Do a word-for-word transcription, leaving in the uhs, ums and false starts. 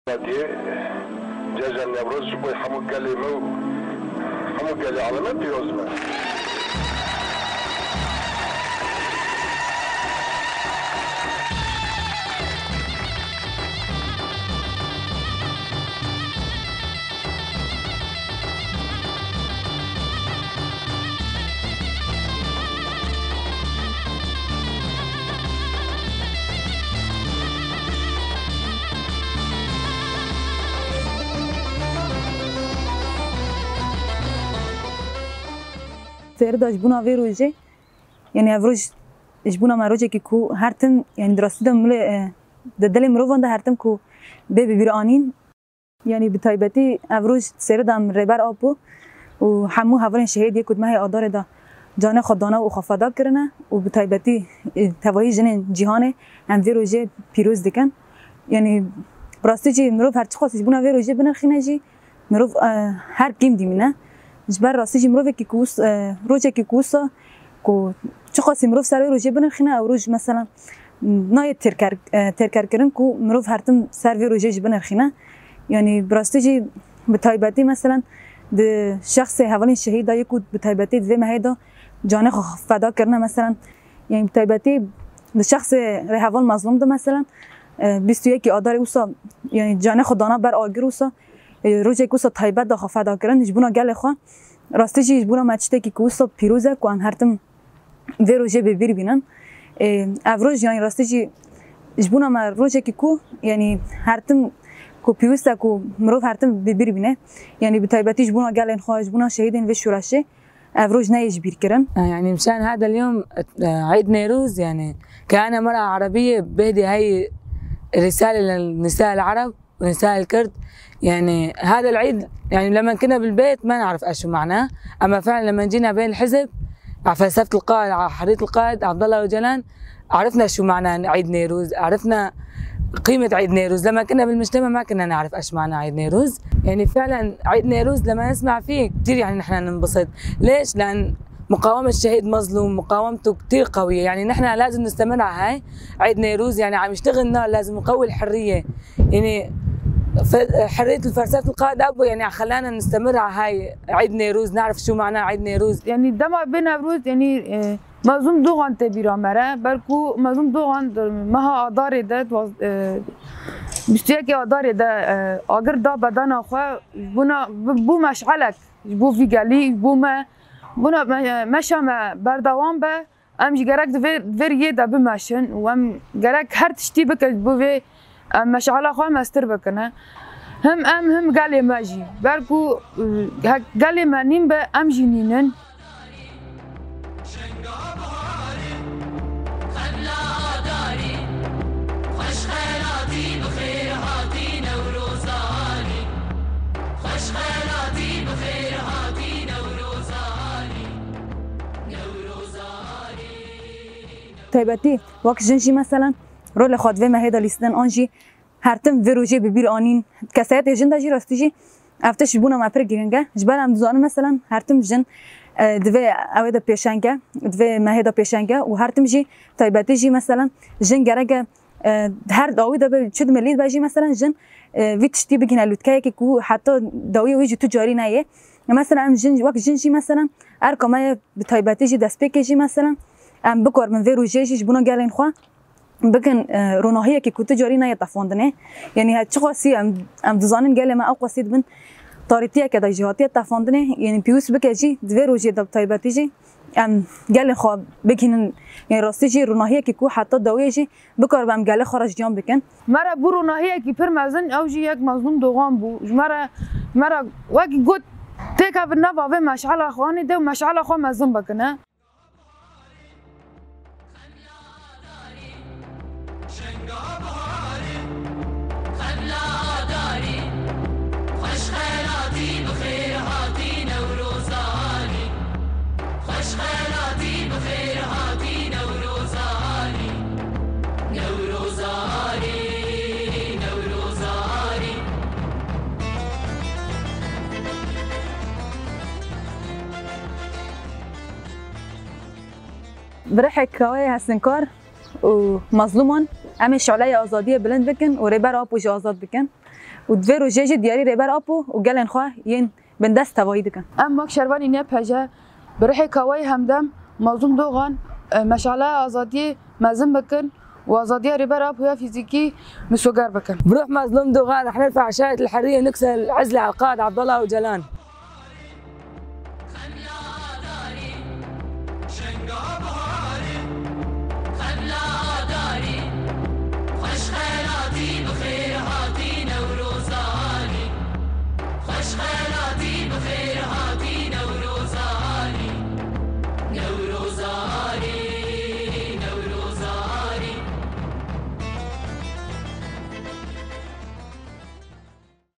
Cejna Newroz ji bo hemû gelê me û hemû gelê aleme pîroz be. Sêrida ji bona vê rojê, yanî ev roj ji bona me rojekî ku her tim, yanî di rastî de milê, e, di dilê mirovan de her tim ku bê bi bîr anîn. Yanî bi taybetî ev roj sêrida em Rêber Apo û hemû hevalên şehîd yê ku di mehê Adarê de canê xwe dana û xwe feda kirine û bi taybetî, e, tevahî jinên cîhanê em vê rojê pîroz dikin. Yanî bi rastî jî mirov her çiqas ji bona vê rojê binirxîne jî mirov, e, her kêm dimîne. Ji ber rastî jî mirovekî ku wis-, e, rojekî ku wisa ku çiqasî mirov ser vê rojê binirxîne, ew roj mesela nayê têrker-, e, têrkerkirin ku mirov her tim ser vê rojê jî binirxîne. Yanî bi rastî jî bi taybetî mesela di şexsê hevalên şehîda yê ku bi taybetî di vê mehê de canê xwe feda kirine mesela, yanî bi taybetî di şexsê rêheval Mazlûm de mesela, e, bîst û yekî Adarê wisa, yanî canê xwe dana ber agir wisa, e, rojek wisa taybet de xwe feda kirin ji bona gelê xwe. Rastî jî ji bona me tiştekî ku wisa pîroz e ku em her tim vê rojê bi bîr bînin. Ê, ev roj, yanî rastî jî ji bona me rojekî ku, yanî her tim ku pêwîst e ku mirov her tim bi bîr bîne. Yanî bi taybetî ji bona gelên xwe, ji bona şehîdên vê şoreşê ev roj neyê ji bîr kirin. يعني مشان هذا اليوم، آه، عيد نيروز، يعني كأنا مرأة عربية بهدي هاي رسالة للنساء العرب ونساء الكرد. يعني هذا العيد، يعني لما كنا بالبيت ما نعرف ايش معناه، اما فعلا لما جينا بين الحزب، على فلسفة القائد، على حرية القائد عبد الله اوجلان، عرفنا شو معناه عيد نيروز، عرفنا قيمة عيد نيروز. لما كنا بالمجتمع ما كنا نعرف ايش معناه عيد نيروز. يعني فعلا عيد نيروز لما نسمع فيه كتير، يعني نحن ننبسط. ليش؟ لأن مقاومة الشهيد مظلوم، مقاومته كتير قوية. يعني نحن لازم نستمر على هاي عيد نيروز، يعني عم يشتغل نار، لازم نقوي الحرية. يعني ف-، حرية الفلسفة القائد أبو، يعني خلانا نستمر على هاي عيد نيروز، نعرف شو معناه عيد نيروز. يعني dema bê Newroz, yani, e, Mazlûm Dogan tê bîra me re. Ber ku Mazlûm Dogan di meha Adarê de, dwaz-, e, bîst û yekê Adarê de, e, agir da bedena xwe, bûna, bû meşelek ji bo vî gelî, ji bo me. Bûna me-, meşa me berdewam be. Em jî gerek di vê, vê riyê de bimeşin û em gerek her tiştî bikin ji bo vê em meşala xwe mestir bikine. Him em, him gelê me jî. Ber ku, e, hek gelê me nîn be, em jî nîn in. Taybetî wek jin jî, meselen, rolê xwe di vê mehê de lîstin an jî her tim vê rojê bi bîr anîn. Kesayetê jin de jî rastî jî ev tişt ji bona me pir girîng e. Ji ber em dizanin, meselen, her tim jin, e, divê ew ê de pêşeng e, di vê mehê de pêşeng e û her tim jî taybetî jî, meselen, jin gerek e, e, her dawî de be, çi di milî de be jî, meselen, jin, e, vî tiştî bigihine lûtkeyekê ku heta dawiyê wî jî tu carî neyê. Mesela em jin, wek jin jî, meselen, erka me ye, bi taybetî jî destpêkê jî, meselen, em bikaribin vê rojê jî ji bona gelên xwe bikin, e, ronahiyekê ku tu carî neyê tefandinê. Yanî her çiqasî em, em dizanin gelê me ew qasî dibin tarîtiyeke de jî hatiye tefandinê. Yanî pêwîst bike jî di vê rojê de bi taybetî jî em gelê xwe bigihînin. Yanî rastî jî ronahiyekê ku heta dawiyê jî bikaribe em gelê xwe re jiyan bikin. Me re bû ronahiyekî pir mezin, ew jî yek Mazlûm Dogan bû. Ji me re, me re wekî got, têkevin nava vê meşala xwe anî de û meşala xwe mezin bikine. Bi rihek kaweyê hesinkar û mazlûman, em ê şoleyê azadiyê bilind bikin û Rêber Apo jî azad bikin. Û di vê rojê jî diyarî Rêber Apo û gelên xwe yên bindest tevayî dikin. Em wek şervanî YPJ bi rihê kawayê Hemdem, Mazlûm Dogan, e, meşaleya azadiyê mezin bikin û azadiya Rêber Apoya fîzîkî misoger bikin. بروح مظلوم دوغان، رح نرفع شعارة الحرية ونكسر العزلة على القائد عبد الله أوجلان.